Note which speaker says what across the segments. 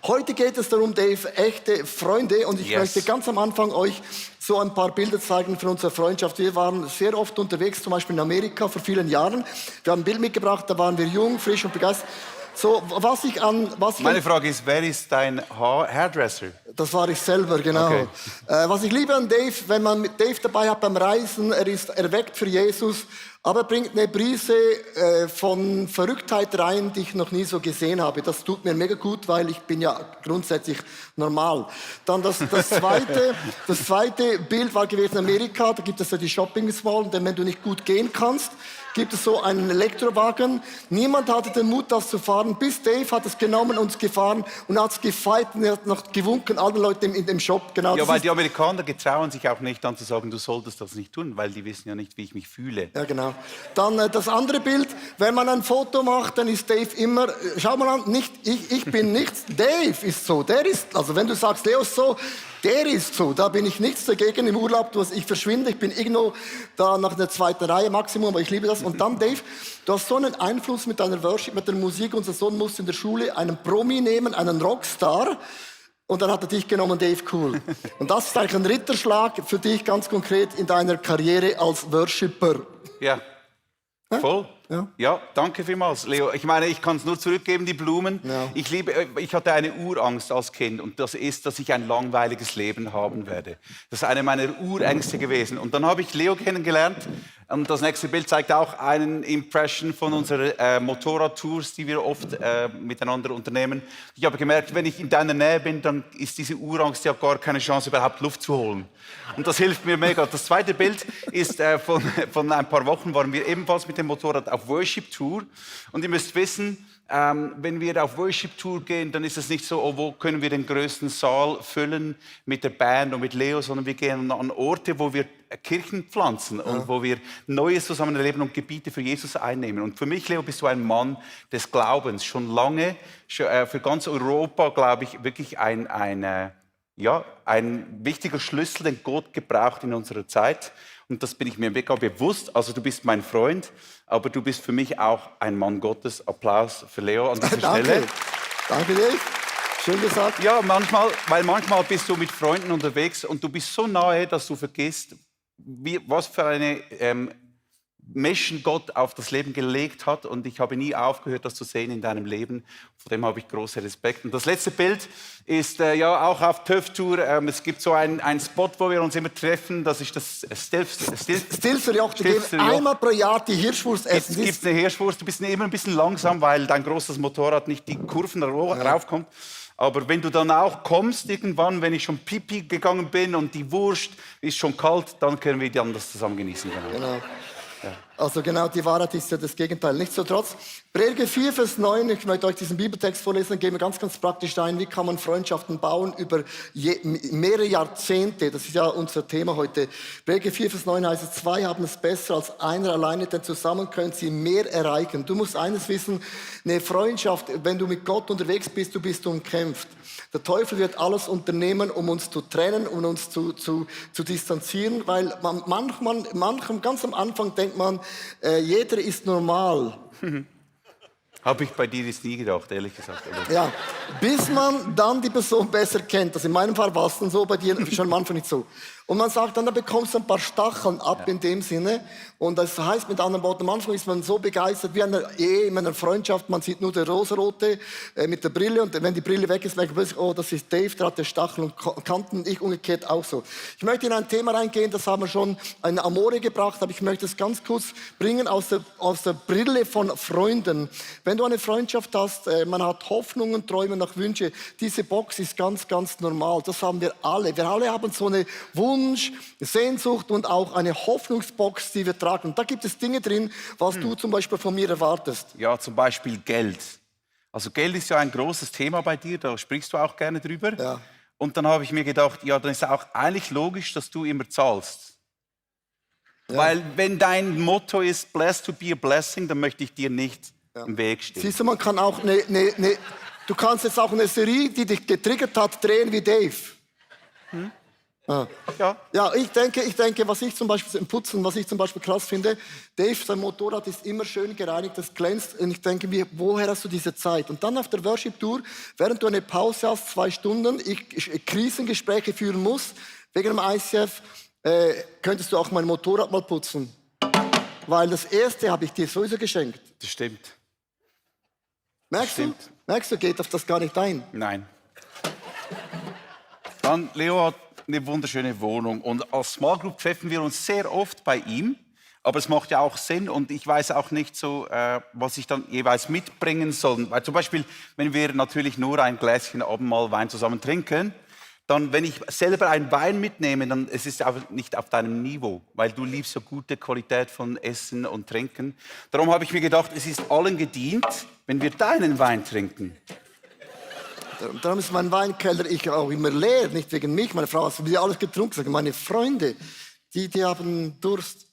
Speaker 1: Heute geht es darum, Dave, echte Freunde. Und ich
Speaker 2: Yes.
Speaker 1: möchte ganz am Anfang euch so ein paar Bilder zeigen von unserer Freundschaft. Wir waren sehr oft unterwegs, zum Beispiel in Amerika vor vielen Jahren. Wir haben ein Bild mitgebracht, da waren wir jung, frisch und begeistert. So,
Speaker 2: Meine Frage ist, wer ist dein Hairdresser?
Speaker 1: Das war ich selber, genau.
Speaker 2: Okay.
Speaker 1: Was ich liebe an Dave, wenn man mit Dave dabei hat beim Reisen, er ist erweckt für Jesus, aber er bringt eine Prise von Verrücktheit rein, die ich noch nie so gesehen habe. Das tut mir mega gut, weil ich bin ja grundsätzlich normal. Dann das zweite Bild war gewesen in Amerika, da gibt es ja die Shopping Mall, und wenn du nicht gut gehen kannst, gibt es so einen Elektrowagen. Niemand hatte den Mut, das zu fahren, bis Dave hat es genommen und es gefahren und hat es gefeiert und er hat noch gewunken, alle Leute in dem Shop. Genau,
Speaker 2: Ja, weil die Amerikaner getrauen sich auch nicht, dann zu sagen, du solltest das nicht tun, weil die wissen ja nicht, wie ich mich fühle.
Speaker 1: Ja, genau. Dann das andere Bild, wenn man ein Foto macht, dann ist Dave immer, schau mal an, nicht ich bin nichts, Dave ist so, der ist, also wenn du sagst, Leo ist so, der ist so, da bin ich nichts dagegen im Urlaub, ich verschwinde, ich bin irgendwo da nach der zweiten Reihe Maximum, aber ich liebe das. Und dann, Dave, du hast so einen Einfluss mit deiner Worship, mit der Musik, unser Sohn musste in der Schule einen Promi nehmen, einen Rockstar, und dann hat er dich genommen, Dave, cool. Und das ist eigentlich ein Ritterschlag für dich ganz konkret in deiner Karriere als Worshipper.
Speaker 2: Ja, voll.
Speaker 1: Ja.
Speaker 2: Ja, danke vielmals, Leo. Ich meine, ich kann es nur zurückgeben, die Blumen.
Speaker 1: Ja.
Speaker 2: Ich hatte eine Urangst als Kind, und das ist, dass ich ein langweiliges Leben haben werde. Das ist eine meiner Urängste gewesen. Und dann habe ich Leo kennengelernt, und das nächste Bild zeigt auch einen Impression von unseren Motorradtours, die wir oft miteinander unternehmen. Ich habe gemerkt, wenn ich in deiner Nähe bin, dann ist diese Urangst ja gar keine Chance, überhaupt Luft zu holen. Und das hilft mir mega. Das zweite Bild ist von ein paar Wochen, waren wir ebenfalls mit dem Motorrad auf Worship Tour. Und ihr müsst wissen, wenn wir auf Worship Tour gehen, dann ist es nicht so, oh, wo können wir den größten Saal füllen mit der Band und mit Leo, sondern wir gehen an Orte, wo wir Kirchen pflanzen und wo wir Neues zusammen erleben und Gebiete für Jesus einnehmen. Und für mich, Leo, bist du ein Mann des Glaubens. Schon lange, für ganz Europa, glaube ich, wirklich ein wichtiger Schlüssel, den Gott gebraucht in unserer Zeit. Und das bin ich mir mega bewusst. Also du bist mein Freund, aber du bist für mich auch ein Mann Gottes. Applaus für Leo an dieser Stelle.
Speaker 1: Danke dir. Schön gesagt.
Speaker 2: Ja, manchmal bist du mit Freunden unterwegs und du bist so nahe, dass du vergisst, was für eine Mission Gott auf das Leben gelegt hat. Und ich habe nie aufgehört, das zu sehen in deinem Leben. Vor dem habe ich großen Respekt. Und das letzte Bild ist auch auf TÜV-Tour. Es gibt so einen Spot, wo wir uns immer treffen. Das ist das
Speaker 1: Stilferjoch. Wir gehen einmal pro Jahr die Hirschwurst essen.
Speaker 2: Es gibt eine Hirschwurst. Du bist immer ein bisschen langsam, weil dein großes Motorrad nicht die Kurven raufkommt. Aber wenn du dann auch kommst, irgendwann, wenn ich schon Pipi gegangen bin und die Wurst ist schon kalt, dann können wir dann das zusammen genießen.
Speaker 1: Genau. Ja. Also genau, die Wahrheit ist ja das Gegenteil. Nichtsdestotrotz, Prediger 4, Vers 9, ich möchte euch diesen Bibeltext vorlesen, dann gehen wir ganz, ganz praktisch ein, wie kann man Freundschaften bauen über mehrere Jahrzehnte. Das ist ja unser Thema heute. Prediger 4, Vers 9 heißt es, zwei haben es besser als einer alleine, denn zusammen können sie mehr erreichen. Du musst eines wissen, eine Freundschaft, wenn du mit Gott unterwegs bist, du bist umkämpft. Der Teufel wird alles unternehmen, um uns zu trennen, um uns zu distanzieren, weil manchem ganz am Anfang denkt man, jeder ist normal.
Speaker 2: Habe ich bei dir jetzt nie gedacht, ehrlich gesagt. Aber
Speaker 1: Ja, bis man dann die Person besser kennt. Also in meinem Fall war es dann so, bei dir schon am Anfang nicht so. Und man sagt dann, da bekommst du ein paar Stacheln ab in dem Sinne. Und das heißt mit anderen Worten, am Anfang ist man so begeistert wie eine Ehe, in einer Freundschaft. Man sieht nur der rosarote mit der Brille. Und wenn die Brille weg ist, merkt man plötzlich, oh, das ist Dave, der hat Stacheln und Kanten. Ich umgekehrt auch so. Ich möchte in ein Thema reingehen, das haben wir schon eine Amore gebracht, aber ich möchte es ganz kurz bringen aus der Brille von Freunden. Wenn du eine Freundschaft hast, man hat Hoffnungen, Träume nach Wünsche. Diese Box ist ganz, ganz normal. Das haben wir alle. Wir alle haben so eine Wunsch, Sehnsucht und auch eine Hoffnungsbox, die wir tragen. Und da gibt es Dinge drin, was du zum Beispiel von mir erwartest.
Speaker 2: ja, zum Beispiel Geld. Also Geld ist ja ein großes Thema bei dir, da sprichst du auch gerne drüber.
Speaker 1: Ja.
Speaker 2: Und dann habe ich mir gedacht, ja, dann ist auch eigentlich logisch, dass du immer zahlst. Ja. Weil wenn dein Motto ist, blessed to be a blessing, dann möchte ich dir nicht im Weg stehen.
Speaker 1: Siehst du, man kann auch du kannst jetzt auch eine Serie, die dich getriggert hat, drehen wie Dave.
Speaker 2: Ja.
Speaker 1: Ja, ich denke, was ich zum Beispiel im Putzen, was ich zum Beispiel krass finde, Dave, sein Motorrad ist immer schön gereinigt, das glänzt. Und ich denke mir, woher hast du diese Zeit? Und dann auf der Worship-Tour, während du eine Pause hast, 2 Stunden, ich Krisengespräche führen muss, wegen dem ICF, könntest du auch mein Motorrad mal putzen. Weil das erste habe ich dir sowieso geschenkt.
Speaker 2: Das stimmt.
Speaker 1: Merkst du?
Speaker 2: Stimmt.
Speaker 1: Merkst du, geht auf das gar nicht ein.
Speaker 2: Nein. Dann, Leo hat eine wunderschöne Wohnung und als Small Group treffen wir uns sehr oft bei ihm. Aber es macht ja auch Sinn und ich weiß auch nicht so, was ich dann jeweils mitbringen soll. Weil zum Beispiel, wenn wir natürlich nur ein Gläschen Abendmahlwein zusammen trinken, dann, wenn ich selber einen Wein mitnehme, dann es ist es auch nicht auf deinem Niveau, weil du liebst so gute Qualität von Essen und Trinken. Darum habe ich mir gedacht, es ist allen gedient, wenn wir deinen Wein trinken.
Speaker 1: Darum ist mein Weinkeller ich auch immer leer, nicht wegen mich. Meine Frau hat wieder alles getrunken. Sagen, meine Freunde, die haben Durst.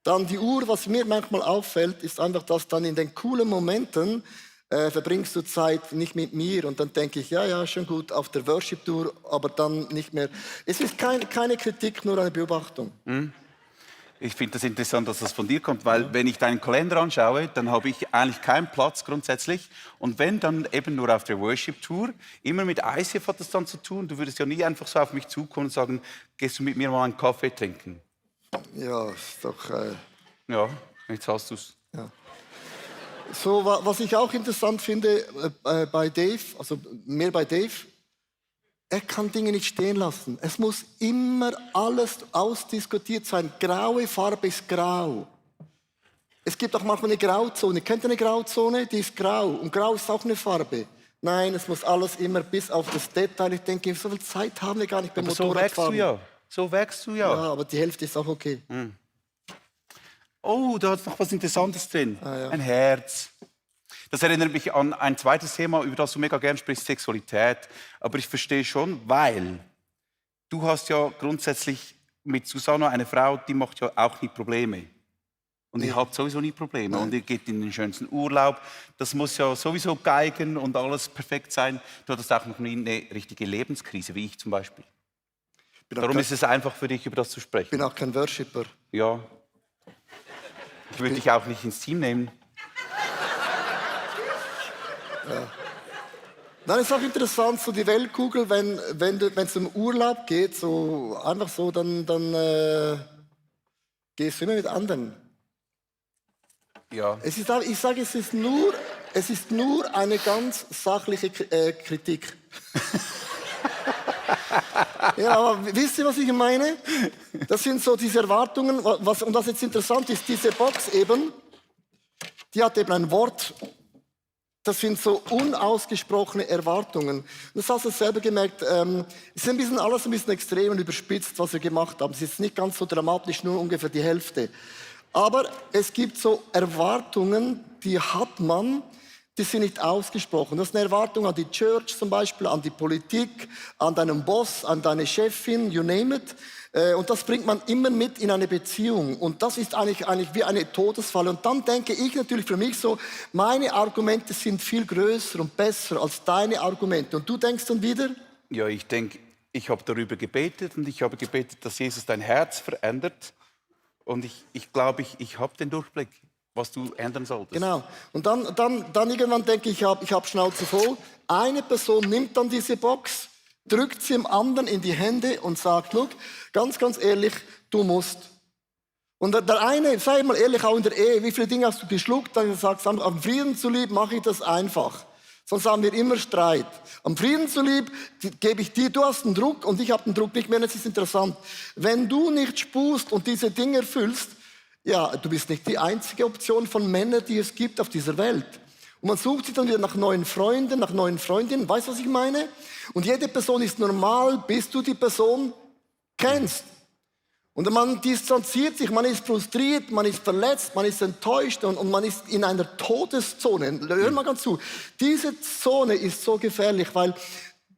Speaker 1: Dann die Uhr, was mir manchmal auffällt, ist einfach, dass dann in den coolen Momenten verbringst du Zeit nicht mit mir. Und dann denke ich, ja, schon gut, auf der Worship-Tour, aber dann nicht mehr. Es ist keine Kritik, nur eine Beobachtung.
Speaker 2: Ich finde das interessant, dass das von dir kommt, weil wenn ich deinen Kalender anschaue, dann habe ich eigentlich keinen Platz grundsätzlich. Und wenn, dann eben nur auf der Worship-Tour. Immer mit ICF hat das dann zu tun. Du würdest ja nie einfach so auf mich zukommen und sagen, gehst du mit mir mal einen Kaffee trinken?
Speaker 1: Ja, ist doch...
Speaker 2: Ja, jetzt hast du es.
Speaker 1: Ja. So, was ich auch interessant finde bei Dave, also mehr bei Dave, er kann Dinge nicht stehen lassen. Es muss immer alles ausdiskutiert sein. Graue Farbe ist grau. Es gibt auch manchmal eine Grauzone. Kennt ihr eine Grauzone? Die ist grau. Und grau ist auch eine Farbe. Nein, es muss alles immer bis auf das Detail. Ich denke, so viel Zeit haben wir gar nicht beim
Speaker 2: Aber so wächst
Speaker 1: Motorradfahren.
Speaker 2: du ja. So wächst du ja.
Speaker 1: Ja, aber die Hälfte ist auch okay.
Speaker 2: Oh, da hat noch was Interessantes drin.
Speaker 1: Ja.
Speaker 2: Ein Herz. Das erinnert mich an ein zweites Thema, über das du mega gern sprichst, Sexualität. Aber ich verstehe schon, weil du hast ja grundsätzlich mit Susanna eine Frau, die macht ja auch nie Probleme. Und ihr habt sowieso nie Probleme. Und ihr geht in den schönsten Urlaub. Das muss ja sowieso geigen und alles perfekt sein. Du hattest auch noch nie eine richtige Lebenskrise, wie ich zum Beispiel. Darum ist es einfach für dich, über das zu sprechen.
Speaker 1: Ich bin auch kein Worshipper.
Speaker 2: Ja. Ich würde dich auch nicht ins Team nehmen.
Speaker 1: Ja. Dann ist auch interessant, so die Weltkugel, wenn es um Urlaub geht, so einfach so, dann gehst du immer mit anderen.
Speaker 2: Ja.
Speaker 1: Ich sage, es ist nur eine ganz sachliche Kritik. Ja, aber wisst ihr, was ich meine? Das sind so diese Erwartungen. Und was jetzt interessant ist, diese Box eben, die hat eben ein Wort. Das sind so unausgesprochene Erwartungen. Das hast du selber gemerkt. Es ist alles ein bisschen extrem und überspitzt, was wir gemacht haben. Es ist nicht ganz so dramatisch, nur ungefähr die Hälfte. Aber es gibt so Erwartungen, die hat man, die sind nicht ausgesprochen. Das ist eine Erwartung an die Church zum Beispiel, an die Politik, an deinen Boss, an deine Chefin, you name it. Und das bringt man immer mit in eine Beziehung. Und das ist eigentlich wie eine Todesfalle. Und dann denke ich natürlich für mich so, meine Argumente sind viel größer und besser als deine Argumente. Und du denkst dann wieder?
Speaker 2: Ja, ich denke, ich habe darüber gebetet und ich habe gebetet, dass Jesus dein Herz verändert. Und ich glaube, ich habe den Durchblick, was du ändern solltest.
Speaker 1: Genau. Und dann irgendwann denke ich, ich hab Schnauze voll. Eine Person nimmt dann diese Box, drückt sie dem anderen in die Hände und sagt, look, ganz ehrlich, du musst. Und der eine, sei mal ehrlich, auch in der Ehe, wie viele Dinge hast du geschluckt? Dann sagst du, am Frieden zuliebe mache ich das einfach. Sonst haben wir immer Streit. Am Frieden zuliebe gebe ich dir, du hast einen Druck und ich habe den Druck nicht mehr. Das ist interessant. Wenn du nicht spust und diese Dinge erfüllst, ja, du bist nicht die einzige Option von Männern, die es gibt auf dieser Welt. Und man sucht sich dann wieder nach neuen Freunden, nach neuen Freundinnen. Weißt du, was ich meine? Und jede Person ist normal, bis du die Person kennst. Und man distanziert sich, man ist frustriert, man ist verletzt, man ist enttäuscht und man ist in einer Todeszone. Hör mal ganz zu. Diese Zone ist so gefährlich, weil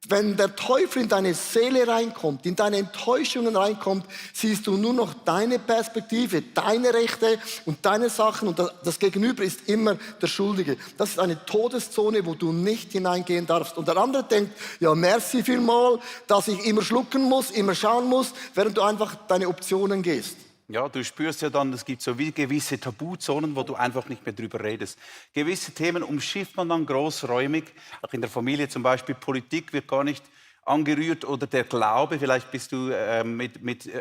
Speaker 1: Wenn der Teufel in deine Seele reinkommt, in deine Enttäuschungen reinkommt, siehst du nur noch deine Perspektive, deine Rechte und deine Sachen und das Gegenüber ist immer der Schuldige. Das ist eine Todeszone, wo du nicht hineingehen darfst. Und der andere denkt, ja, merci vielmal, dass ich immer schlucken muss, immer schauen muss, während du einfach deine Optionen gehst.
Speaker 2: Ja, du spürst ja dann, es gibt so wie gewisse Tabuzonen, wo du einfach nicht mehr drüber redest. Gewisse Themen umschifft man dann großräumig, auch in der Familie zum Beispiel. Politik wird gar nicht angerührt oder der Glaube. Vielleicht bist du mit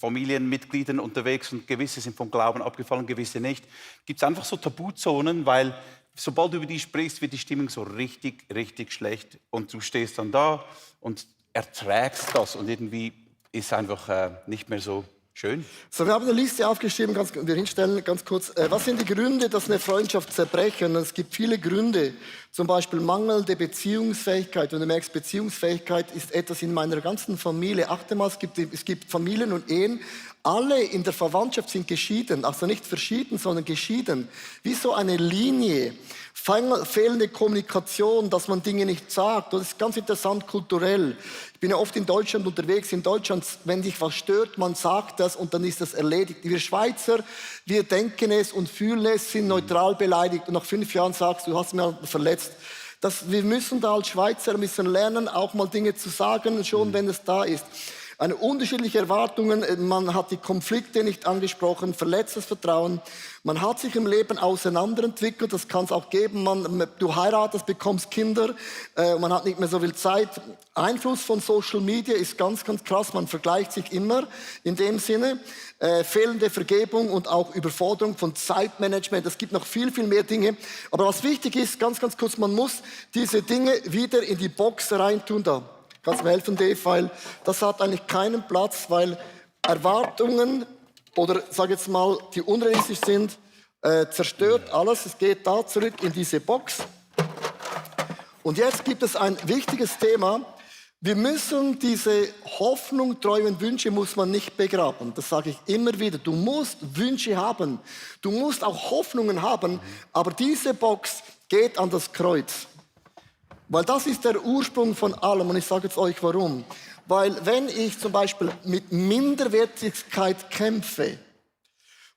Speaker 2: Familienmitgliedern unterwegs und gewisse sind vom Glauben abgefallen, gewisse nicht. Gibt es einfach so Tabuzonen, weil sobald du über die sprichst, wird die Stimmung so richtig, richtig schlecht und du stehst dann da und erträgst das und irgendwie ist einfach nicht mehr so schön.
Speaker 1: So, wir haben eine Liste aufgeschrieben, wir hinstellen ganz kurz. Was sind die Gründe, dass eine Freundschaft zerbrechen? Es gibt viele Gründe, zum Beispiel mangelnde Beziehungsfähigkeit. Wenn du merkst, Beziehungsfähigkeit ist etwas in meiner ganzen Familie. Achte mal, es gibt Familien und Ehen, alle in der Verwandtschaft sind geschieden, also nicht verschieden, sondern geschieden. Wie so eine Linie. Fehlende Kommunikation, dass man Dinge nicht sagt. Das ist ganz interessant kulturell. Ich bin ja oft in Deutschland unterwegs. In Deutschland, wenn dich was stört, man sagt das und dann ist das erledigt. Wir Schweizer, wir denken es und fühlen es, sind neutral beleidigt und nach 5 Jahren sagst du, hast mich verletzt. Wir müssen da als Schweizer lernen, auch mal Dinge zu sagen, schon wenn es da ist. Eine unterschiedliche Erwartungen, man hat die Konflikte nicht angesprochen, verletztes Vertrauen. Man hat sich im Leben auseinanderentwickelt, das kann es auch geben. Du heiratest, bekommst Kinder, man hat nicht mehr so viel Zeit. Einfluss von Social Media ist ganz, ganz krass, man vergleicht sich immer in dem Sinne. Fehlende Vergebung und auch Überforderung von Zeitmanagement. Es gibt noch viel, viel mehr Dinge. Aber was wichtig ist, ganz, ganz kurz, man muss diese Dinge wieder in die Box reintun da. Kannst du mir helfen, Dave? Weil das hat eigentlich keinen Platz, weil Erwartungen oder, sag jetzt mal, die unrealistisch sind, zerstört alles. Es geht da zurück in diese Box. Und jetzt gibt es ein wichtiges Thema. Wir müssen diese Hoffnung, Träume, Wünsche muss man nicht begraben. Das sage ich immer wieder. Du musst Wünsche haben. Du musst auch Hoffnungen haben. Aber diese Box geht an das Kreuz. Weil das ist der Ursprung von allem und ich sage jetzt euch warum. Weil wenn ich zum Beispiel mit Minderwertigkeit kämpfe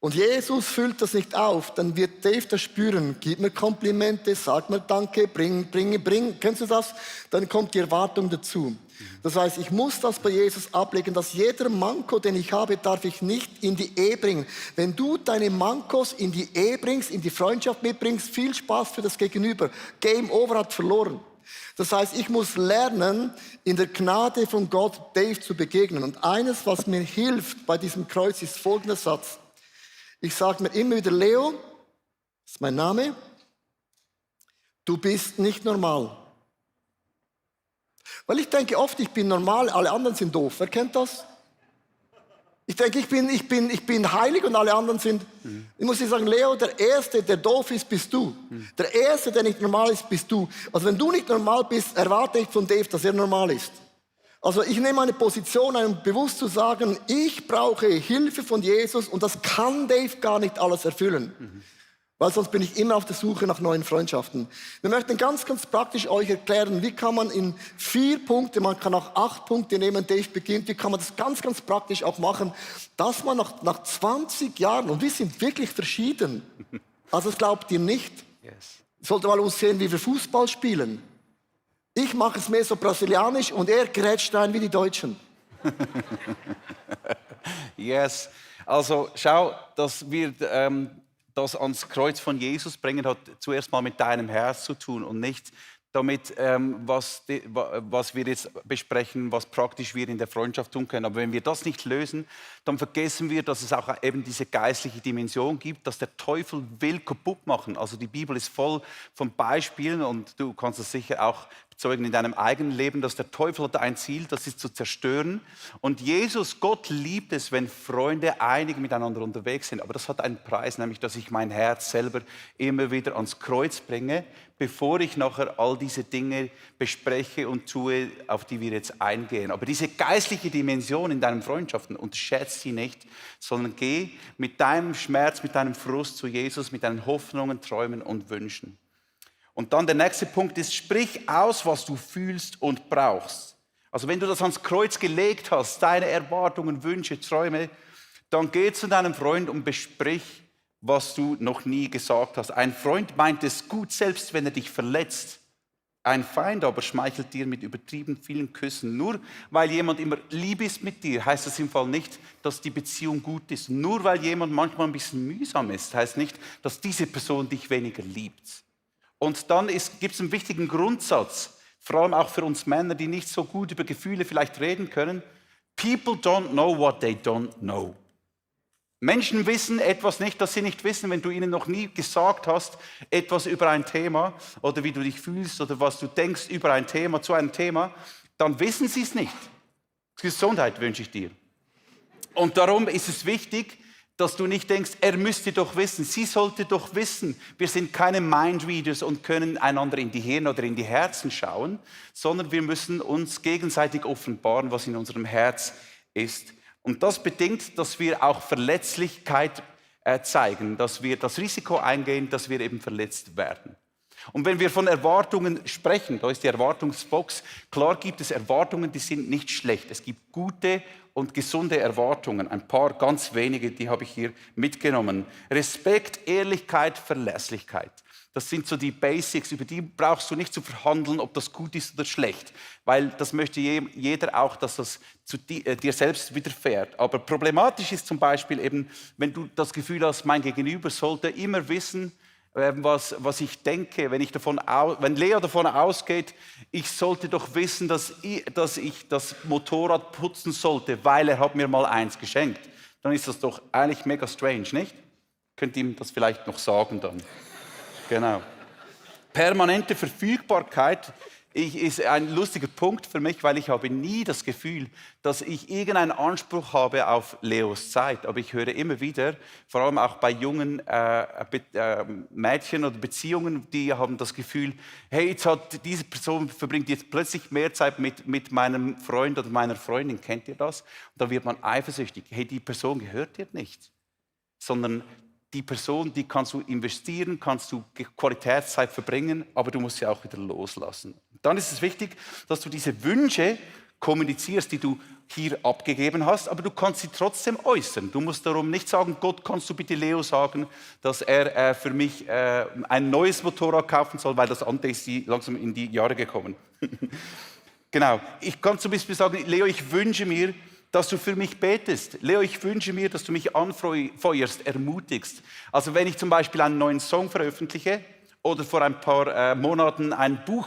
Speaker 1: und Jesus füllt das nicht auf, dann wird Dave das spüren. Gib mir Komplimente, sag mir Danke, bring. Kennst du das? Dann kommt die Erwartung dazu. Das heißt, ich muss das bei Jesus ablegen, dass jeder Manko, den ich habe, darf ich nicht in die Ehe bringen. Wenn du deine Mankos in die Ehe bringst, in die Freundschaft mitbringst, viel Spaß für das Gegenüber. Game over, hat verloren. Das heißt, ich muss lernen, in der Gnade von Gott Dave zu begegnen. Und eines, was mir hilft bei diesem Kreuz, ist folgender Satz. Ich sage mir immer wieder, Leo, das ist mein Name, du bist nicht normal. Weil ich denke oft, ich bin normal, alle anderen sind doof. Wer kennt das? Ich denke, ich bin heilig und alle anderen sind... Ich muss dir sagen, Leo, der Erste, der doof ist, bist du. Der Erste, der nicht normal ist, bist du. Also wenn du nicht normal bist, erwarte ich von Dave, dass er normal ist. Also ich nehme eine Position ein, bewusst zu sagen, ich brauche Hilfe von Jesus und das kann Dave gar nicht alles erfüllen. Weil sonst bin ich immer auf der Suche nach neuen Freundschaften. Wir möchten ganz, ganz praktisch euch erklären, wie kann man in 4 Punkte, man kann auch 8 Punkte nehmen, Dave beginnt, wie kann man das ganz, ganz praktisch auch machen, dass man nach 20 Jahren, und wir sind wirklich verschieden, also das glaubt ihr nicht, sollte mal uns sehen, wie wir Fußball spielen. Ich mache es mehr so brasilianisch und er grätscht rein wie die Deutschen.
Speaker 2: Yes. Also schau, dass wir das ans Kreuz von Jesus bringen, hat zuerst mal mit deinem Herz zu tun und nicht damit, was wir jetzt besprechen, was praktisch wir in der Freundschaft tun können. Aber wenn wir das nicht lösen, dann vergessen wir, dass es auch eben diese geistliche Dimension gibt, dass der Teufel will kaputt machen. Also die Bibel ist voll von Beispielen und du kannst es sicher auch bezeugen in deinem eigenen Leben, dass der Teufel hat ein Ziel, das ist zu zerstören. Und Jesus, Gott liebt es, wenn Freunde einig miteinander unterwegs sind. Aber das hat einen Preis, nämlich, dass ich mein Herz selber immer wieder ans Kreuz bringe, bevor ich nachher all diese Dinge bespreche und tue, auf die wir jetzt eingehen. Aber diese geistliche Dimension in deinen Freundschaften, unterschätze sie nicht, sondern geh mit deinem Schmerz, mit deinem Frust zu Jesus, mit deinen Hoffnungen, Träumen und Wünschen. Und dann der nächste Punkt ist, sprich aus, was du fühlst und brauchst. Also wenn du das ans Kreuz gelegt hast, deine Erwartungen, Wünsche, Träume, dann geh zu deinem Freund und besprich, was du noch nie gesagt hast. Ein Freund meint es gut, selbst wenn er dich verletzt. Ein Feind aber schmeichelt dir mit übertrieben vielen Küssen. Nur weil jemand immer lieb ist mit dir, heißt das im Fall nicht, dass die Beziehung gut ist. Nur weil jemand manchmal ein bisschen mühsam ist, heißt nicht, dass diese Person dich weniger liebt. Und dann gibt es einen wichtigen Grundsatz, vor allem auch für uns Männer, die nicht so gut über Gefühle vielleicht reden können. People don't know what they don't know. Menschen wissen etwas nicht, das sie nicht wissen, wenn du ihnen noch nie gesagt hast, etwas über ein Thema oder wie du dich fühlst oder was du denkst über ein Thema, zu einem Thema, dann wissen sie es nicht. Gesundheit wünsche ich dir. Und darum ist es wichtig, dass du nicht denkst, er müsste doch wissen, sie sollte doch wissen. Wir sind keine Mindreaders und können einander in die Hirn oder in die Herzen schauen, sondern wir müssen uns gegenseitig offenbaren, was in unserem Herz ist. Und das bedingt, dass wir auch Verletzlichkeit zeigen, dass wir das Risiko eingehen, dass wir eben verletzt werden. Und wenn wir von Erwartungen sprechen, da ist die Erwartungsbox, klar gibt es Erwartungen, die sind nicht schlecht. Es gibt gute und gesunde Erwartungen. Ein paar ganz wenige, die habe ich hier mitgenommen. Respekt, Ehrlichkeit, Verlässlichkeit. Das sind so die Basics, über die brauchst du nicht zu verhandeln, ob das gut ist oder schlecht. Weil das möchte jeder auch, dass das zu dir selbst widerfährt. Aber problematisch ist zum Beispiel eben, wenn du das Gefühl hast, mein Gegenüber sollte immer wissen, was ich denke, wenn Leo davon ausgeht, ich sollte doch wissen, dass ich das Motorrad putzen sollte, weil er hat mir mal eins geschenkt. Dann ist das doch eigentlich mega strange, nicht? Könnt ihr ihm das vielleicht noch sagen dann? Genau. Permanente Verfügbarkeit ist ein lustiger Punkt für mich, weil ich habe nie das Gefühl, dass ich irgendeinen Anspruch habe auf Leos Zeit. Aber ich höre immer wieder, vor allem auch bei jungen Mädchen oder Beziehungen, die haben das Gefühl, hey, diese Person verbringt jetzt plötzlich mehr Zeit mit meinem Freund oder meiner Freundin. Kennt ihr das? Und da wird man eifersüchtig. Hey, die Person gehört dir nicht, sondern die Person, die kannst du investieren, kannst du Qualitätszeit verbringen, aber du musst sie auch wieder loslassen. Dann ist es wichtig, dass du diese Wünsche kommunizierst, die du hier abgegeben hast, aber du kannst sie trotzdem äußern. Du musst darum nicht sagen, Gott, kannst du bitte Leo sagen, dass er für mich ein neues Motorrad kaufen soll, weil das andere ist langsam in die Jahre gekommen. Genau. Ich kann zum Beispiel sagen, Leo, ich wünsche mir, dass du für mich betest. Leo, ich wünsche mir, dass du mich anfeuerst, ermutigst. Also wenn ich zum Beispiel einen neuen Song veröffentliche oder vor ein paar Monaten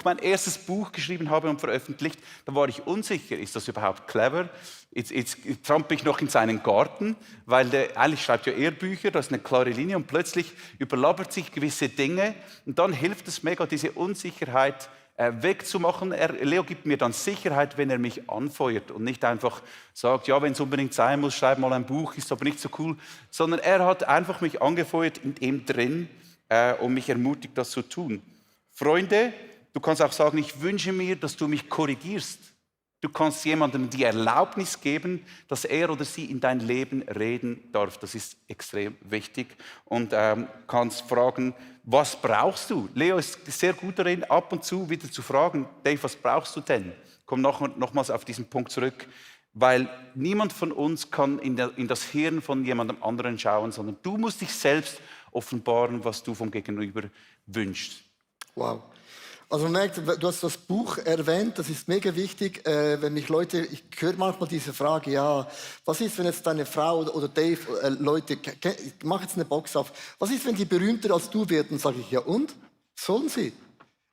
Speaker 2: mein erstes Buch geschrieben habe und veröffentlicht, dann war ich unsicher, ist das überhaupt clever? Jetzt trampe ich noch in seinen Garten, weil der eigentlich schreibt ja eher Bücher, da ist eine klare Linie und plötzlich überlappt sich gewisse Dinge und dann hilft es mega, diese Unsicherheit wegzumachen. Leo gibt mir dann Sicherheit, wenn er mich anfeuert und nicht einfach sagt, ja, wenn es unbedingt sein muss, schreib mal ein Buch, ist aber nicht so cool, sondern er hat einfach mich angefeuert in ihm drin und mich ermutigt, das zu tun. Freunde, du kannst auch sagen, ich wünsche mir, dass du mich korrigierst. Du kannst jemandem die Erlaubnis geben, dass er oder sie in dein Leben reden darf. Das ist extrem wichtig. Und kannst fragen, was brauchst du? Leo ist sehr gut darin, ab und zu wieder zu fragen, Dave, was brauchst du denn? Komm nochmals auf diesen Punkt zurück, weil niemand von uns kann in das Hirn von jemandem anderen schauen, sondern du musst dich selbst offenbaren, was du vom Gegenüber wünschst.
Speaker 1: Wow. Also man merkt, du hast das Buch erwähnt, das ist mega wichtig, wenn mich Leute, ich höre manchmal diese Frage, ja, was ist, wenn jetzt deine Frau oder Dave, Leute, ich mache jetzt eine Box auf, was ist, wenn die berühmter als du werden? Sage ich, ja und? Sollen sie?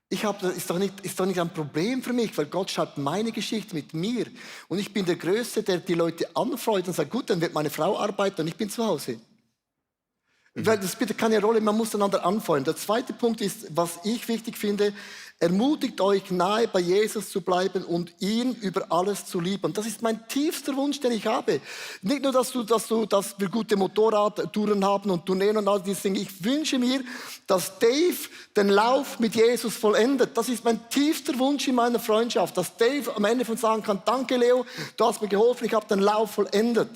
Speaker 1: Ist doch nicht ein Problem für mich, weil Gott schreibt meine Geschichte mit mir und ich bin der Größte, der die Leute anfreut und sagt, gut, dann wird meine Frau arbeiten und ich bin zu Hause. Weil das spielt keine Rolle, man muss einander anfeuern. Der zweite Punkt ist, was ich wichtig finde, ermutigt euch, nahe bei Jesus zu bleiben und ihn über alles zu lieben. Das ist mein tiefster Wunsch, den ich habe. Nicht nur, dass wir gute Motorradtouren haben und Tourneen und all diese Dinge. Ich wünsche mir, dass Dave den Lauf mit Jesus vollendet. Das ist mein tiefster Wunsch in meiner Freundschaft, dass Dave am Ende von sagen kann, danke Leo, du hast mir geholfen, ich habe den Lauf vollendet.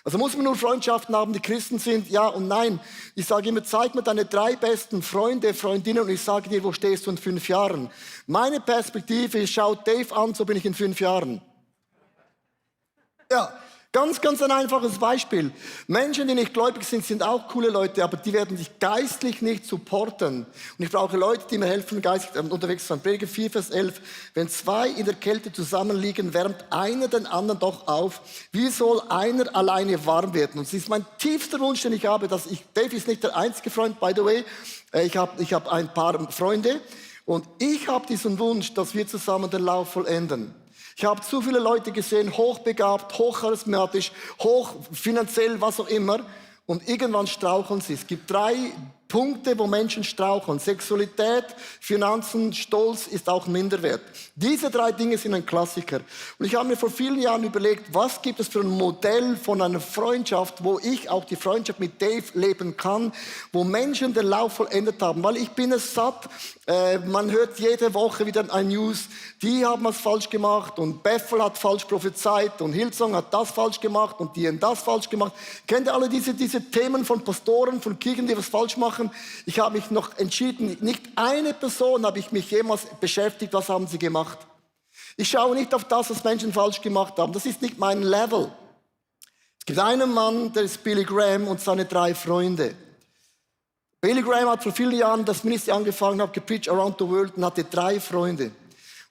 Speaker 1: Also muss man nur Freundschaften haben, die Christen sind, ja und nein. Ich sage immer, zeig mir deine 3 besten Freunde, Freundinnen und ich sage dir, wo stehst du in 5 Jahren. Meine Perspektive ist, schau Dave an, so bin ich in 5 Jahren. Ja, ganz ein einfaches Beispiel. Menschen, die nicht gläubig sind, sind auch coole Leute, aber die werden dich geistlich nicht supporten. Und ich brauche Leute, die mir helfen, geistlich unterwegs zu sein. Prediger 4, Vers 11. Wenn 2 in der Kälte zusammenliegen, wärmt einer den anderen doch auf. Wie soll einer alleine warm werden? Und es ist mein tiefster Wunsch, den ich habe, Dave ist nicht der einzige Freund, by the way. Ich hab ein paar Freunde. Und ich habe diesen Wunsch, dass wir zusammen den Lauf vollenden. Ich habe zu viele Leute gesehen, hochbegabt, hochcharismatisch, hoch finanziell, was auch immer. Und irgendwann straucheln sie. Es gibt 3 Punkte, wo Menschen straucheln. Sexualität, Finanzen, Stolz ist auch Minderwert. Diese 3 Dinge sind ein Klassiker. Und ich habe mir vor vielen Jahren überlegt, was gibt es für ein Modell von einer Freundschaft, wo ich auch die Freundschaft mit Dave leben kann, wo Menschen den Lauf vollendet haben. Weil ich bin es satt, man hört jede Woche wieder ein News, die haben was falsch gemacht und Bethel hat falsch prophezeit und Hillsong hat das falsch gemacht und die haben das falsch gemacht. Kennt ihr alle diese Themen von Pastoren, von Kirchen, die was falsch machen? Ich habe mich noch entschieden, nicht eine Person habe ich mich jemals beschäftigt, was haben sie gemacht. Ich schaue nicht auf das, was Menschen falsch gemacht haben. Das ist nicht mein Level. Es gibt einen Mann, der ist Billy Graham und seine 3 Freunde. Billy Graham hat vor vielen Jahren das Ministry angefangen, hat gepreacht around the world und hatte 3 Freunde.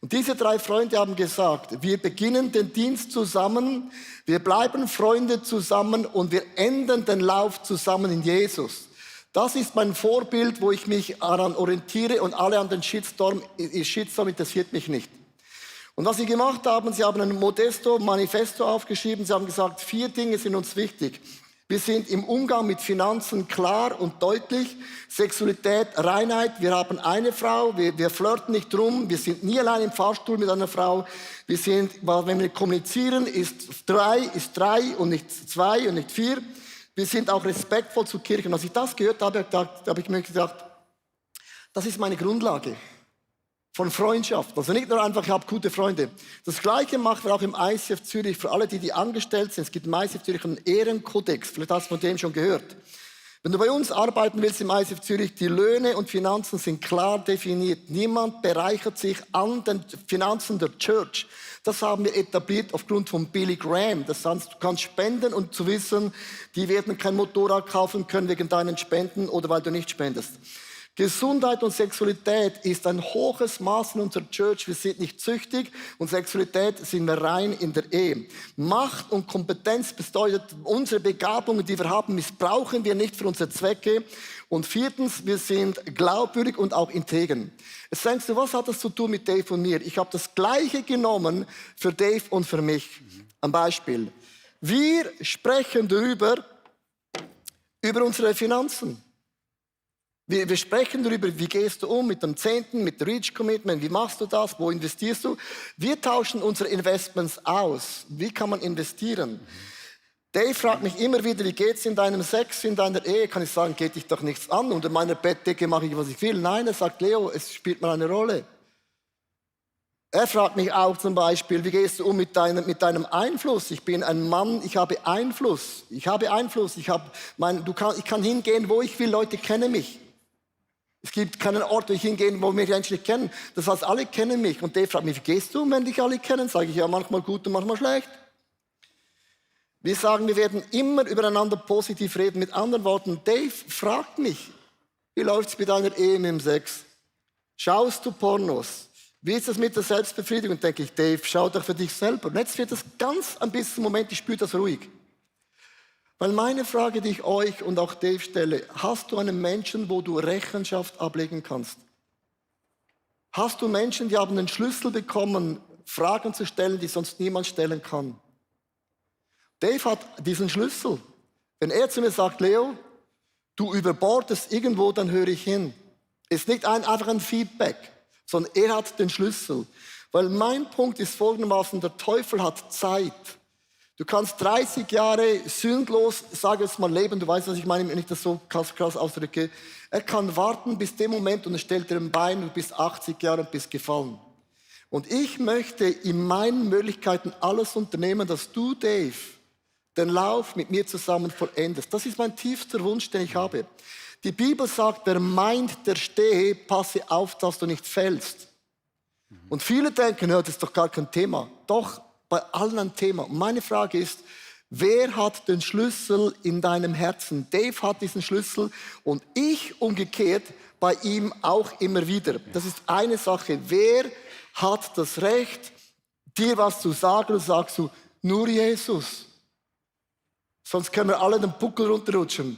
Speaker 1: Und diese 3 Freunde haben gesagt, wir beginnen den Dienst zusammen, wir bleiben Freunde zusammen und wir enden den Lauf zusammen in Jesus. Das ist mein Vorbild, wo ich mich daran orientiere und alle an den Shitstorm interessiert mich nicht. Und was sie gemacht haben, sie haben ein Manifesto aufgeschrieben, sie haben gesagt, 4 Dinge sind uns wichtig. Wir sind im Umgang mit Finanzen klar und deutlich. Sexualität, Reinheit. Wir haben eine Frau, wir flirten nicht rum. Wir sind nie allein im Fahrstuhl mit einer Frau. Wenn wir kommunizieren, ist 3 und nicht 2 und nicht 4. Wir sind auch respektvoll zur Kirche. Und als ich das gehört habe, habe ich mir gedacht, das ist meine Grundlage von Freundschaft. Also nicht nur einfach, ich habe gute Freunde. Das Gleiche machen wir auch im ICF Zürich für alle, die angestellt sind. Es gibt im ICF Zürich einen Ehrenkodex. Vielleicht hast du von dem schon gehört. Wenn du bei uns arbeiten willst im ICF Zürich, die Löhne und Finanzen sind klar definiert. Niemand bereichert sich an den Finanzen der Church. Das haben wir etabliert aufgrund von Billy Graham. Das heißt, du kannst spenden und zu wissen, die werden kein Motorrad kaufen können wegen deinen Spenden oder weil du nicht spendest. Gesundheit und Sexualität ist ein hohes Maß in unserer Church. Wir sind nicht süchtig und Sexualität sind wir rein in der Ehe. Macht und Kompetenz bedeutet, unsere Begabungen, die wir haben, missbrauchen wir nicht für unsere Zwecke. Und 4, wir sind glaubwürdig und auch integer. Jetzt denkst du, was hat das zu tun mit Dave und mir? Ich habe das Gleiche genommen für Dave und für mich. Ein Beispiel. Wir sprechen über unsere Finanzen. Wir sprechen darüber, wie gehst du um mit dem 10., mit dem Reach Commitment, wie machst du das, wo investierst du? Wir tauschen unsere Investments aus. Wie kann man investieren? Dave fragt mich immer wieder, wie geht's in deinem Sex, in deiner Ehe? Kann ich sagen, geht dich doch nichts an. Unter meiner Bettdecke mache ich, was ich will. Nein, er sagt, Leo, es spielt mal eine Rolle. Er fragt mich auch zum Beispiel, wie gehst du um mit deinem Einfluss? Ich bin ein Mann, ich habe Einfluss. Ich kann hingehen, wo ich will, Leute kennen mich. Es gibt keinen Ort, wo ich hingehen, wo mich Menschen nicht kennen. Das heißt, alle kennen mich. Und Dave fragt mich, wie gehst du, wenn dich alle kennen? Sage ich, ja, manchmal gut und manchmal schlecht. Wir sagen, wir werden immer übereinander positiv reden. Mit anderen Worten, Dave fragt mich, wie läuft es mit deiner Ehe, mit dem Sex? Schaust du Pornos? Wie ist das mit der Selbstbefriedigung? Denke ich, Dave, schau doch für dich selber. Und jetzt wird das ganz ein bisschen, Moment, ich spüre das ruhig. Weil meine Frage, die ich euch und auch Dave stelle, hast du einen Menschen, wo du Rechenschaft ablegen kannst? Hast du Menschen, die haben den Schlüssel bekommen, Fragen zu stellen, die sonst niemand stellen kann? Dave hat diesen Schlüssel. Wenn er zu mir sagt, Leo, du überbordest irgendwo, dann höre ich hin. Ist nicht einfach ein Feedback, sondern er hat den Schlüssel. Weil mein Punkt ist folgendermaßen, der Teufel hat Zeit. Du kannst 30 Jahre sündlos, sage jetzt mal, leben. Du weißt, was ich meine, wenn ich das so krass ausdrücke. Er kann warten bis dem Moment und er stellt dir ein Bein, du bist 80 Jahre und bist gefallen. Und ich möchte in meinen Möglichkeiten alles unternehmen, dass du, Dave, den Lauf mit mir zusammen vollendest. Das ist mein tiefster Wunsch, den ich habe. Die Bibel sagt, wer meint, der stehe, passe auf, dass du nicht fällst. Und viele denken, ja, das ist doch gar kein Thema. Doch, bei allen ein Thema. Und meine Frage ist, wer hat den Schlüssel in deinem Herzen? Dave hat diesen Schlüssel und ich umgekehrt bei ihm auch immer wieder. Das ist eine Sache. Wer hat das Recht, dir was zu sagen? Und sagst du, nur Jesus. Sonst können wir alle den Buckel runterrutschen.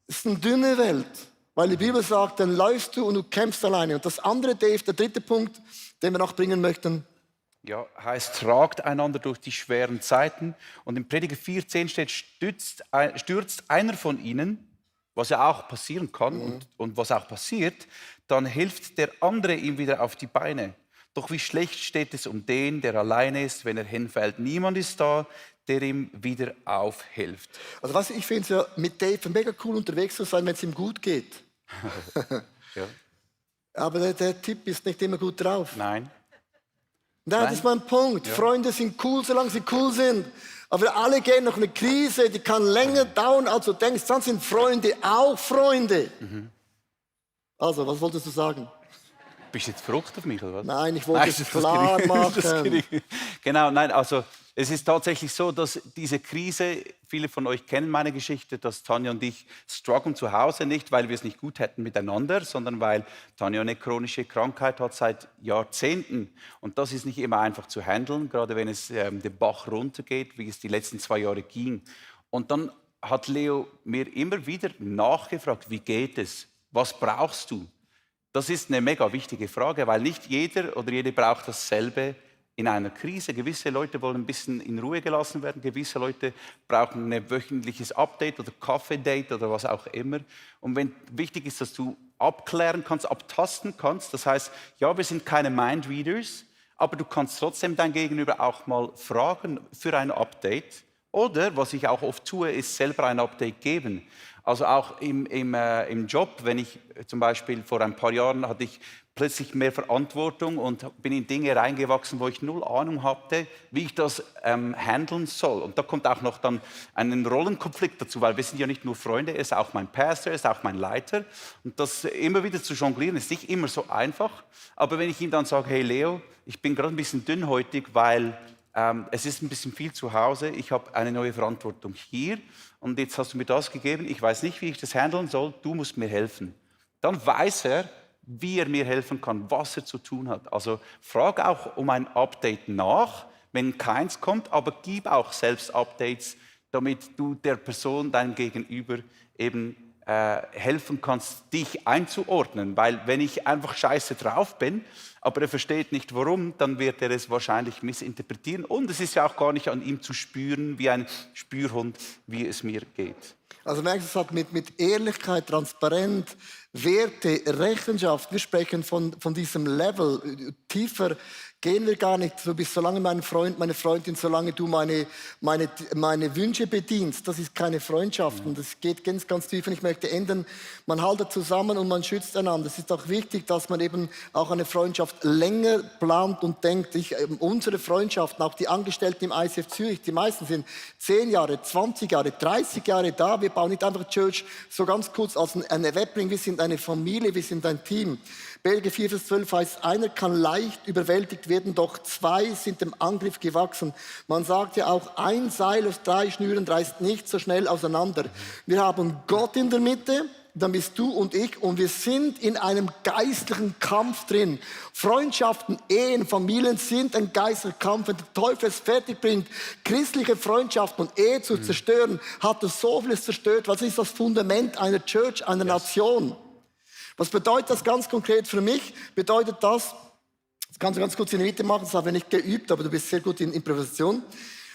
Speaker 1: Es ist eine dünne Welt, weil die Bibel sagt, dann läufst du und du kämpfst alleine. Und das andere, Dave, der dritte Punkt, den wir noch bringen möchten.
Speaker 2: Ja, heißt, tragt einander durch die schweren Zeiten. Und im Prediger 4,10 steht, stürzt einer von ihnen, was ja auch passieren kann und was auch passiert, dann hilft der andere ihm wieder auf die Beine. Doch wie schlecht steht es um den, der alleine ist, wenn er hinfällt. Niemand ist da, der ihm wieder aufhilft.
Speaker 1: Also weißt du, ich finde es ja mit Dave mega cool unterwegs zu sein, wenn es ihm gut geht.
Speaker 2: Ja.
Speaker 1: Aber der Typ ist nicht immer gut drauf.
Speaker 2: Nein.
Speaker 1: Das ist mein Punkt. Ja. Freunde sind cool, solange sie cool sind. Aber wir alle gehen noch eine Krise, die kann länger dauern, als du denkst. Dann sind Freunde auch Freunde. Also, was wolltest du sagen?
Speaker 2: Bist du jetzt verrückt auf mich, oder was?
Speaker 1: Nein, ich wollte es klar machen.
Speaker 2: Genau, nein, also es ist tatsächlich so, dass diese Krise, viele von euch kennen meine Geschichte, dass Tanja und ich strugglen zu Hause nicht, weil wir es nicht gut hätten miteinander, sondern weil Tanja eine chronische Krankheit hat seit Jahrzehnten. Und das ist nicht immer einfach zu handeln, gerade wenn es den Bach runtergeht, wie es die letzten 2 Jahre ging. Und dann hat Leo mir immer wieder nachgefragt, wie geht es? Was brauchst du? Das ist eine mega wichtige Frage, weil nicht jeder oder jede braucht dasselbe in einer Krise. Gewisse Leute wollen ein bisschen in Ruhe gelassen werden, gewisse Leute brauchen ein wöchentliches Update oder Kaffee-Date oder was auch immer. Und wenn wichtig ist, dass du abklären kannst, abtasten kannst, das heißt, ja, wir sind keine Mindreaders, aber du kannst trotzdem dein Gegenüber auch mal fragen für ein Update. Oder, was ich auch oft tue, ist selber ein Update geben. Also auch im Job, wenn ich zum Beispiel vor ein paar Jahren hatte ich plötzlich mehr Verantwortung und bin in Dinge reingewachsen, wo ich null Ahnung hatte, wie ich das handeln soll. Und da kommt auch noch dann ein Rollenkonflikt dazu, weil wir sind ja nicht nur Freunde, er ist auch mein Pastor, er ist auch mein Leiter. Und das immer wieder zu jonglieren, ist nicht immer so einfach. Aber wenn ich ihm dann sage, hey Leo, ich bin gerade ein bisschen dünnhäutig, weil es ist ein bisschen viel zu Hause, ich habe eine neue Verantwortung hier und jetzt hast du mir das gegeben, ich weiß nicht, wie ich das handeln soll, du musst mir helfen. Dann weiß er, wie er mir helfen kann, was er zu tun hat. Also frag auch um ein Update nach, wenn keins kommt, aber gib auch selbst Updates, damit du der Person, deinem Gegenüber eben helfen kannst, dich einzuordnen. Weil wenn ich einfach scheiße drauf bin, aber er versteht nicht warum, dann wird er es wahrscheinlich missinterpretieren. Und es ist ja auch gar nicht an ihm zu spüren, wie ein Spürhund, wie es mir geht.
Speaker 1: Also merkst du, es hat mit Ehrlichkeit, Transparenz, Werte, Rechenschaft, wir sprechen von diesem Level, tiefer gehen wir gar nicht. Du bist solange mein Freund, meine Freundin, solange du meine Wünsche bedienst. Das ist keine Freundschaft und das geht ganz, ganz tief. Und ich möchte enden, man haltet zusammen und man schützt einander. Es ist auch wichtig, dass man eben auch eine Freundschaft länger plant und denkt. Unsere Freundschaften, auch die Angestellten im ICF Zürich, die meisten sind 10 Jahre, 20 Jahre, 30 Jahre da. Wir bauen nicht einfach Church so ganz kurz als eine Webbring. Wir sind eine Familie, wir sind ein Team. Belgier 4, Vers 12 heißt, einer kann leicht überwältigt werden, doch 2 sind dem Angriff gewachsen. Man sagt ja auch, ein Seil aus 3 Schnüren reißt nicht so schnell auseinander. Wir haben Gott in der Mitte, dann bist du und ich und wir sind in einem geistlichen Kampf drin. Freundschaften, Ehen, Familien sind ein geistlicher Kampf. Wenn der Teufel es fertig bringt, christliche Freundschaften und Ehe zu zerstören, hat er so vieles zerstört. Was ist das Fundament einer Church, einer Nation? Was bedeutet das ganz konkret für mich? Bedeutet das kannst du ganz kurz in die Mitte machen, das haben wir nicht geübt, aber du bist sehr gut in Improvisation.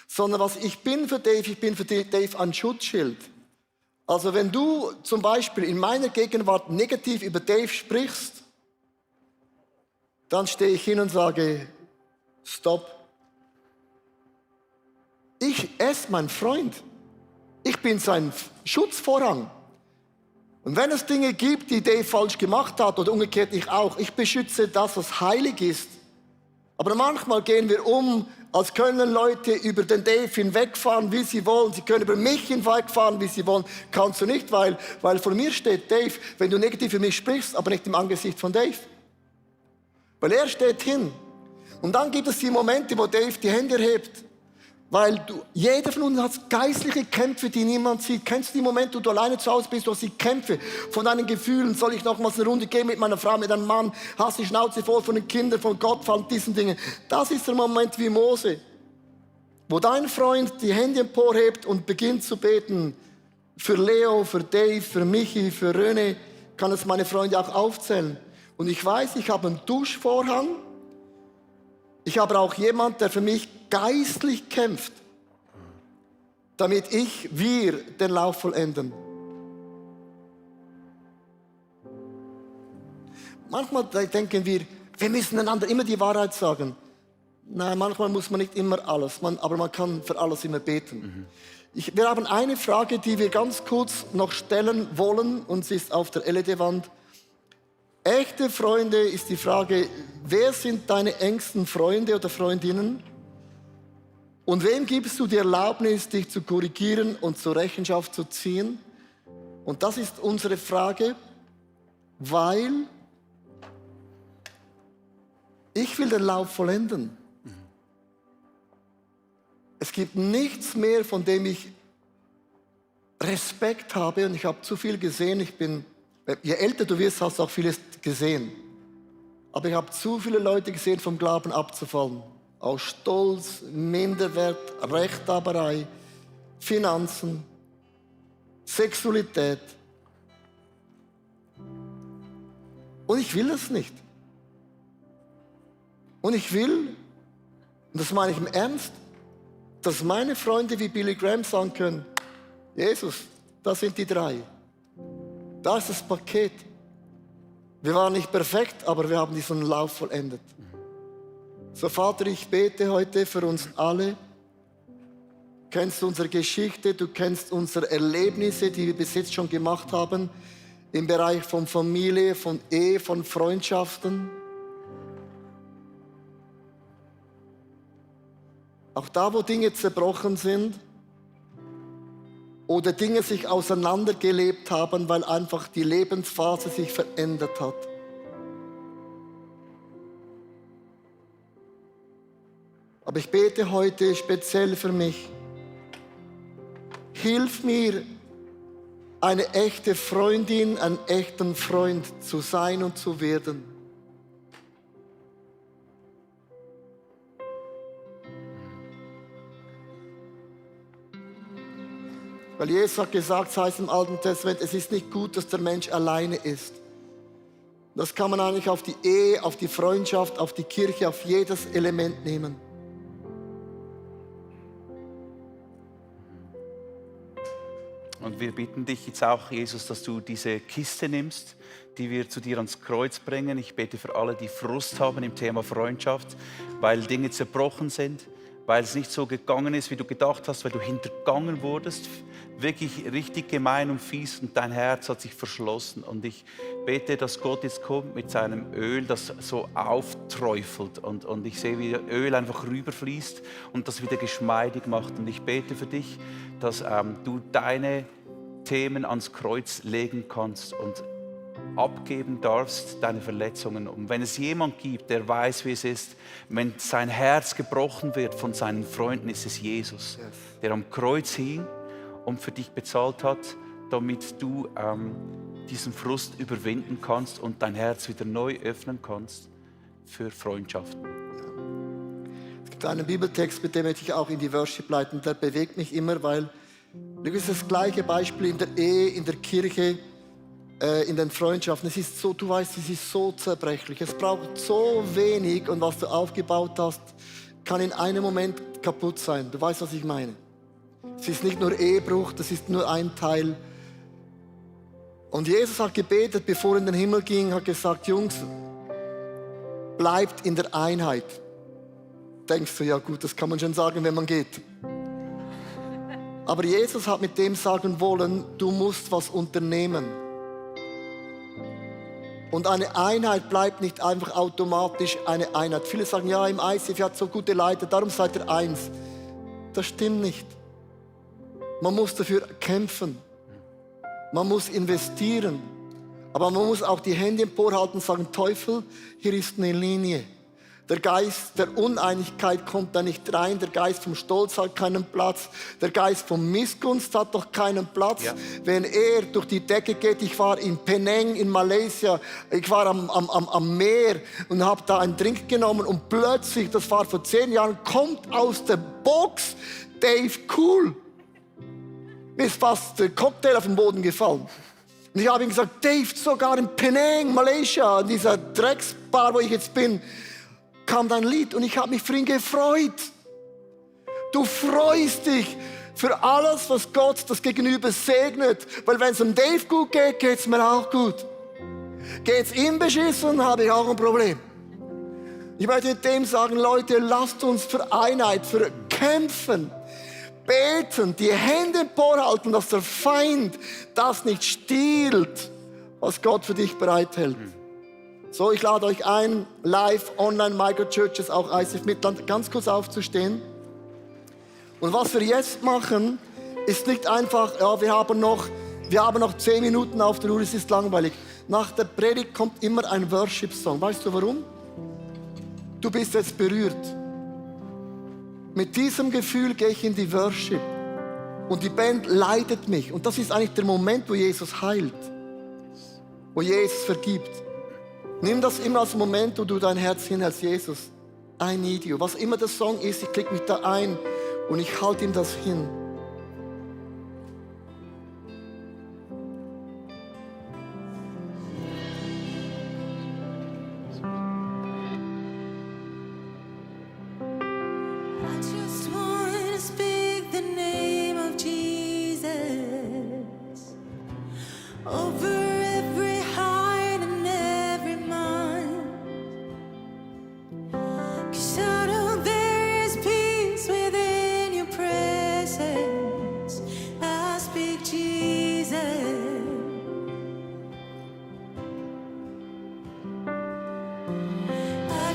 Speaker 1: Sondern was ich bin für Dave ein Schutzschild. Also wenn du zum Beispiel in meiner Gegenwart negativ über Dave sprichst, dann stehe ich hin und sage, stopp. Er ist mein Freund. Ich bin sein Schutzvorhang. Und wenn es Dinge gibt, die Dave falsch gemacht hat oder umgekehrt ich auch, ich beschütze das, was heilig ist. Aber manchmal gehen wir um, als können Leute über den Dave hinwegfahren, wie sie wollen. Sie können über mich hinwegfahren, wie sie wollen. Kannst du nicht, weil vor mir steht Dave, wenn du negativ für mich sprichst, aber nicht im Angesicht von Dave. Weil er steht hin. Und dann gibt es die Momente, wo Dave die Hände erhebt. Weil jeder von uns hat geistliche Kämpfe, die niemand sieht. Kennst du die Momente, wo du alleine zu Hause bist, du hast die Kämpfe von deinen Gefühlen? Soll ich nochmals eine Runde gehen mit meiner Frau, mit einem Mann? Hast die Schnauze voll von den Kindern, von Gott, von diesen Dingen. Das ist der Moment wie Mose, wo dein Freund die Hände emporhebt und beginnt zu beten. Für Leo, für Dave, für Michi, für René, kann es meine Freunde auch aufzählen. Und ich weiß, ich habe einen Duschvorhang. Ich habe auch jemand, der für mich geistlich kämpft, damit wir den Lauf vollenden. Manchmal denken wir müssen einander immer die Wahrheit sagen. Nein, manchmal muss man nicht immer alles, aber man kann für alles immer beten. Wir haben eine Frage, die wir ganz kurz noch stellen wollen, und sie ist auf der LED-Wand. Echte Freunde ist die Frage, wer sind deine engsten Freunde oder Freundinnen? Und wem gibst du die Erlaubnis, dich zu korrigieren und zur Rechenschaft zu ziehen? Und das ist unsere Frage, weil ich will den Lauf vollenden. Es gibt nichts mehr, von dem ich Respekt habe, und ich habe zu viel gesehen. Je älter du wirst, hast du auch vieles gesehen. Aber ich habe zu viele Leute gesehen, vom Glauben abzufallen. Aus Stolz, Minderwert, Rechthaberei, Finanzen, Sexualität. Und ich will es nicht. Und ich will, und das meine ich im Ernst, dass meine Freunde wie Billy Graham sagen können, Jesus, das sind die 3. Da ist das Paket. Wir waren nicht perfekt, aber wir haben diesen Lauf vollendet. So, Vater, ich bete heute für uns alle. Du kennst unsere Geschichte, du kennst unsere Erlebnisse, die wir bis jetzt schon gemacht haben, im Bereich von Familie, von Ehe, von Freundschaften. Auch da, wo Dinge zerbrochen sind oder Dinge sich auseinandergelebt haben, weil einfach die Lebensphase sich verändert hat. Aber ich bete heute speziell für mich. Hilf mir, eine echte Freundin, einen echten Freund zu sein und zu werden. Weil Jesus hat gesagt, es heißt im Alten Testament, es ist nicht gut, dass der Mensch alleine ist. Das kann man eigentlich auf die Ehe, auf die Freundschaft, auf die Kirche, auf jedes Element nehmen.
Speaker 2: Und wir bitten dich jetzt auch, Jesus, dass du diese Kiste nimmst, die wir zu dir ans Kreuz bringen. Ich bete für alle, die Frust haben im Thema Freundschaft, weil Dinge zerbrochen sind, weil es nicht so gegangen ist, wie du gedacht hast, weil du hintergangen wurdest, wirklich richtig gemein und fies, und dein Herz hat sich verschlossen. Und ich bete, dass Gott jetzt kommt mit seinem Öl, das so aufträufelt, und ich sehe, wie Öl einfach rüberfließt und das wieder geschmeidig macht. Und ich bete für dich, dass du deine Themen ans Kreuz legen kannst und abgeben darfst, deine Verletzungen. Und wenn es jemand gibt, der weiß, wie es ist, wenn sein Herz gebrochen wird von seinen Freunden, ist es Jesus, der am Kreuz hing und für dich bezahlt hat, damit du diesen Frust überwinden kannst und dein Herz wieder neu öffnen kannst für Freundschaften.
Speaker 1: Es gibt einen Bibeltext, mit dem möchte ich auch in die Worship leiten, der bewegt mich immer, weil das ist das gleiche Beispiel in der Ehe, in der Kirche, in den Freundschaften. Es ist so, du weißt, es ist so zerbrechlich. Es braucht so wenig, und was du aufgebaut hast, kann in einem Moment kaputt sein. Du weißt, was ich meine. Es ist nicht nur Ehebruch, das ist nur ein Teil. Und Jesus hat gebetet, bevor er in den Himmel ging, hat gesagt, Jungs, bleibt in der Einheit. Denkst du, ja gut, das kann man schon sagen, wenn man geht. Aber Jesus hat mit dem sagen wollen, du musst was unternehmen. Und eine Einheit bleibt nicht einfach automatisch eine Einheit. Viele sagen, ja, im ICF hat so gute Leiter, darum seid ihr eins. Das stimmt nicht. Man muss dafür kämpfen. Man muss investieren. Aber man muss auch die Hände emporhalten und sagen, Teufel, hier ist eine Linie. Der Geist der Uneinigkeit kommt da nicht rein. Der Geist vom Stolz hat keinen Platz. Der Geist von Missgunst hat doch keinen Platz. Ja. Wenn er durch die Decke geht, ich war in Penang in Malaysia, ich war am Meer und habe da einen Drink genommen und plötzlich, das war vor 10 Jahren, kommt aus der Box Dave Cool. Mir ist fast der Cocktail auf den Boden gefallen. Und ich habe ihm gesagt, Dave, sogar in Penang, Malaysia, in dieser Drecksbar, wo ich jetzt bin, kam dein Lied und ich habe mich für ihn gefreut. Du freust dich für alles, was Gott das Gegenüber segnet. Weil wenn es um Dave gut geht, geht es mir auch gut. Geht es ihm beschissen, habe ich auch ein Problem. Ich möchte mit dem sagen, Leute, lasst uns für Einheit, für Kämpfen, beten, die Hände emporhalten, dass der Feind das nicht stiehlt, was Gott für dich bereithält. So, ich lade euch ein, live, online, Microchurches, auch ICF Mittelland, ganz kurz aufzustehen. Und was wir jetzt machen, ist nicht einfach, ja, wir haben noch 10 Minuten auf der Uhr, es ist langweilig. Nach der Predigt kommt immer ein Worship-Song. Weißt du warum? Du bist jetzt berührt. Mit diesem Gefühl gehe ich in die Worship. Und die Band leitet mich. Und das ist eigentlich der Moment, wo Jesus heilt. Wo Jesus vergibt. Nimm das immer als Moment, wo du dein Herz hinhältst, Jesus. I need you. Was immer der Song ist, ich klicke mich da ein und ich halte ihm das hin.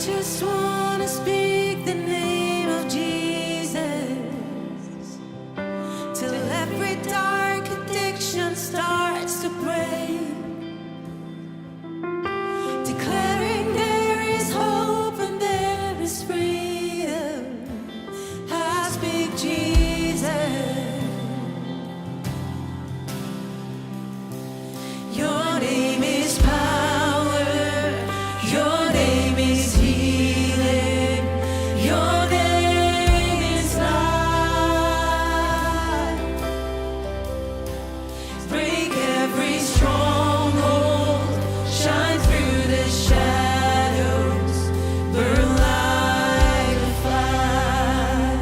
Speaker 3: just wanna speak the name of Jesus till every dark addiction starts to break, declaring there is hope and there is freedom. I speak Jesus. Your name is power. Your name is healing. Your name is life. Break every stronghold. Shine through the shadows. Burn like a fire.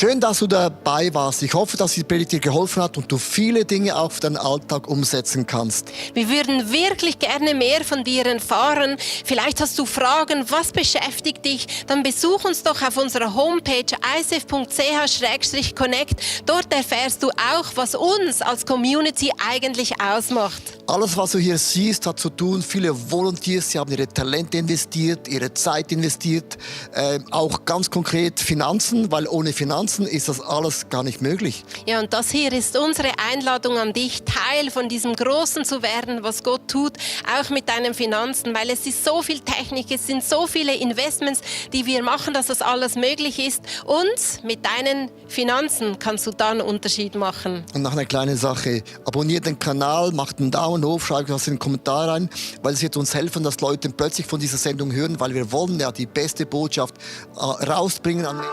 Speaker 1: Schön, dass du dabei warst. Ich hoffe, dass die Predigt dir geholfen hat und du viele Dinge auch für deinen Alltag umsetzen kannst.
Speaker 4: Wir würden wirklich gerne mehr von dir erfahren. Vielleicht hast du Fragen, was beschäftigt dich? Dann besuch uns doch auf unserer Homepage icf.ch/connect. Dort erfährst du auch, was uns als Community eigentlich ausmacht.
Speaker 1: Alles, was du hier siehst, hat zu tun. Viele Volunteers, sie haben ihre Talente investiert, ihre Zeit investiert. Auch ganz konkret Finanzen, weil ohne Finanzen ist das alles gar nicht möglich.
Speaker 4: Ja, und das hier ist unsere Einladung an dich, Teil von diesem Großen zu werden, was Gott tut, auch mit deinen Finanzen, weil es ist so viel Technik, es sind so viele Investments, die wir machen, dass das alles möglich ist. Und mit deinen Finanzen kannst du da einen Unterschied machen.
Speaker 1: Und noch eine kleine Sache. Abonniert den Kanal, macht einen Daumen hoch, schreibt was in den Kommentar rein, weil es wird uns helfen, dass Leute plötzlich von dieser Sendung hören, weil wir wollen ja die beste Botschaft rausbringen an Menschen.